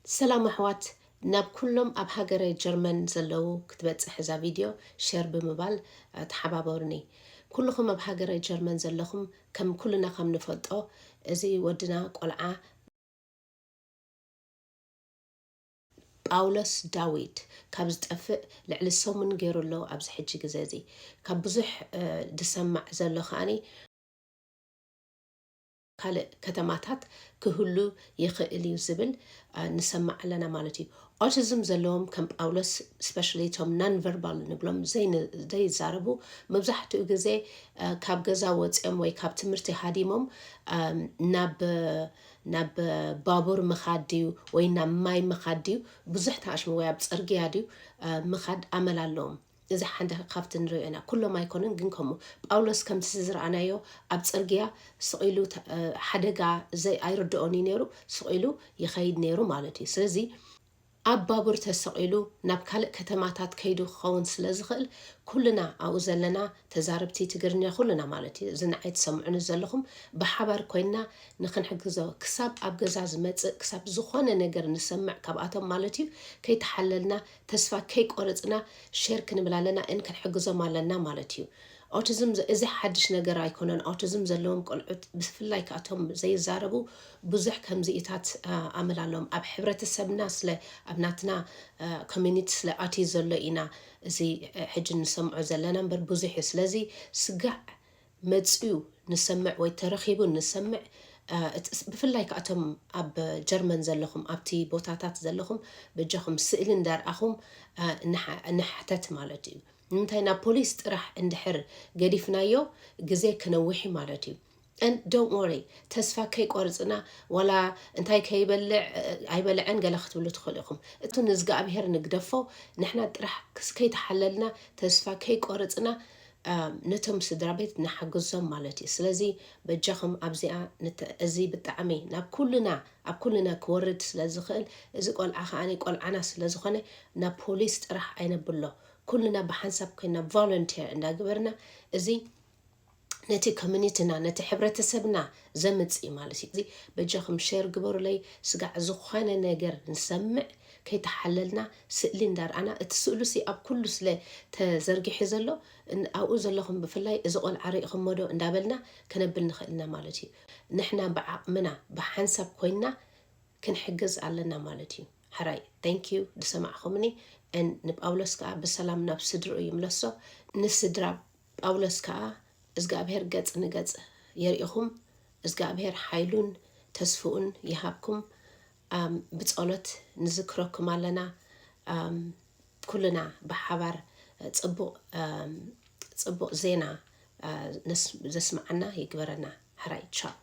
ሰላም ኣሕዋት፣ ናብ ኩሎም ኣብ ሃገረ ጀርመን ዘለዉ ክትበጽሕ እዛ ቪድዮ ሸር ብምባል፣ እ፣ ተሓባበሩኒ። ኩልኹም ኣብ ሃገረ ጀርመን ዘለኹም፣ ከም ኩልና ከም ንፈልጦ፣ እዚ ወድና ቆልዓ ጳውሎስ ዳዊት ካብ ዝጠፍእ ልዕሊ ሰሙን ገይሩ ኣሎ። ኣብዚ ሕጂ ግዜ እዚ ካብ ብዙሕ፣ እ፣ ዝሰማዕ ዘሎ ከኣኒ ካልእ ከተማታት ክህሉ ይኽእል እዩ ዝብል፣ እ፣ ንሰማዕ ኣለና ማለት እዩ። ኦቲዝም ዘለዎም ከም ጳውሎስ፣ ስፔሻሊ እቶም ናን ቨርባል ንብሎም ዘይን-፣ ዘይዛረቡ፣ መብዛሕትኡ ግዜ፣ እ፣ ካብ ገዛ ወፂኦም ወይ ካብ ትምህርቲ ሃዲሞም፣ እም፣ ናብ፣ ናብ ባቡር ምኻድ ድዩ ወይ ናብ ማይ ምኻድ ድዩ፣ ብዙሕ ተኣሽሙ ወይ ኣብ ፅርግያ ድዩ፣ እ፣ ምኻድ ኣመል ኣለዎም። እዚ ሓደ ካብቲ ንሪኦ ኢና። ኩሎም ኣይኮኑን፣ ግን ከምኡ። ጳውሎስ ከምቲ ዝረኣናዮ ኣብ ጽርግያ ስቕ ኢሉ ተ-፣ እ፣ ሓደጋ ዘይ-፣ ኣይርድኦን እዩ ነይሩ፣ ስቕ ኢሉ ይኸይድ ነይሩ ማለት እዩ። ስለዚ ኣብ ባቡር ተሰቒሉ ናብ ካልእ ከተማታት ከይዱ ክኸውን ስለ ዝኽእል፣ ኩልና ኣብኡ ዘለና ተዛረብቲ ትግርኛ፣ ኩልና ማለት እዩ፣ እዚ ንዓይ ትሰምዑኒ ዘለኹም፣ ብሓባር ኮይንና ንኽንሕግዞ፣ ክሳብ ኣብ ገዛ ዝመጽእ፣ ክሳብ ዝኾነ ነገር ንሰምዕ ካብኣቶም ማለት እዩ፣ ከይተሓለልና፣ ተስፋ ከይቆረጽና፣ ሼር ክንብል ኣለና፣ እን ክንሕግዞም ኣለና ማለት እዩ። ኦቲዝም ዘ-፣ እዚ ሓድሽ ነገር ኣይኮነን። ኦቲዝም ዘለዎም ቆልዑት፣ ብፍላይ ከኣቶም ዘይዛረቡ፣ ብዙሕ ከምዚኢታት፣ አ፣ ኣመል ኣለዎም። ኣብ ሕብረተሰብና ስለ፣ ኣብ ናትና፣ አ፣ ኮሚኒቲ ስለ ኣትዩ ዘሎ ኢና እዚ፣ አ፣ ሕጂ ንሰምዖ ዘለና እምበር ብዙሕ እዩ። ስለዚ ስጋዕ መጽዩ ንሰምዕ ወይ ተረኺቡ ንሰምዕ፣ አ፣ እቲ ስ-፣ ብፍላይ ከኣቶም ኣብ ጀርመን ዘለኹም፣ ኣብቲ ቦታታት ዘለኹም፣ በጃኹም ስእሊ እንዳርኣኹም፣ አ፣ ንሓ-፣ ንሕተት ማለት እዩ። ንምንታይ ናብ ፖሊስ ጥራሕ እንድሕር ገዲፍናዮ ግዜ ክነውሕ እዩ ማለት እዩ። And don't worry፣ ተስፋ ከይቆርጽና፣ ዋላ እንታይ ከይበልዕ፣ እ፣ ኣይበልዐን ገለ ክትብሉ ትኽእሉ ኢኹም። እቱ ንእዝግኣብሄር ንግደፎ፣ ንሕና ጥራሕ ክስ-፣ ከይተሓለልና፣ ተስፋ ከይቆርጽና፣ እ፣ ነቶም ስድራ ቤት ንሓግዞም ማለት እዩ። ስለዚ በጃኹም ኣብዚኣ ንተ-፣ እዚ ብጣዕሚ ናብ ኩልና፣ ኣብ ኩልና ክወርድ ስለ ዝኽእል፣ እዚ ቆልዓ ከኣ ቆልዓና ስለ ዝኾነ፣ ናብ ፖሊስ ጥራሕ ኣይነብሎ። ኩልና ብሓንሳብ ኮይና ቮለንቲር እንዳገበርና፣ እዚ ነቲ ኮሚኒቲና፣ ነቲ ሕብረተሰብና ዘምጽእ እዩ ማለት እዩ። እዚ በጃኹም ሼር ግበሩለይ። ስጋዕ ዝኾነ ነገር ንሰምዕ ከይተሓለልና ስእሊ እንዳርኣና፣ እቲ ስእሉሲ ኣብ ኩሉ ስለ ተዘርጊሑ ዘሎ፣ ን-፣ ኣብኡ ዘለኹም ብፍላይ እዚ ቆልዓ ርኢኹሞ ዶ እንዳበልና ከነብል ንኽእል ኢና ማለት እዩ። ንሕና ብዓቕምና ብሓንሳብ ኮይንና ክንሕግዝ ኣለና ማለት እዩ። ሕራይ፣ thank you ዝሰማዕኹምኒ። And ንጳውሎስ ከኣ ብሰላም ናብ ስድርኡ ይምለሶ። ንስድራ ጳውሎስ ከኣ እዝግኣብሄር ገጽ ንገጽ የርኢኹም። እዝግኣብሄር ሓይሉን ተስፍኡን ይሃብኩም። ኣም፣ ብጸሎት ንዝክረኩም ኣለና። ኣም፣ ኩልና ብሓባር ጽቡቕ፣ ኣም፣ ጽቡቕ ዜና፣ ኣ፣ ነስ-፣ ዘስምዓና ይግበረና። ሕራይ፣ ቻው።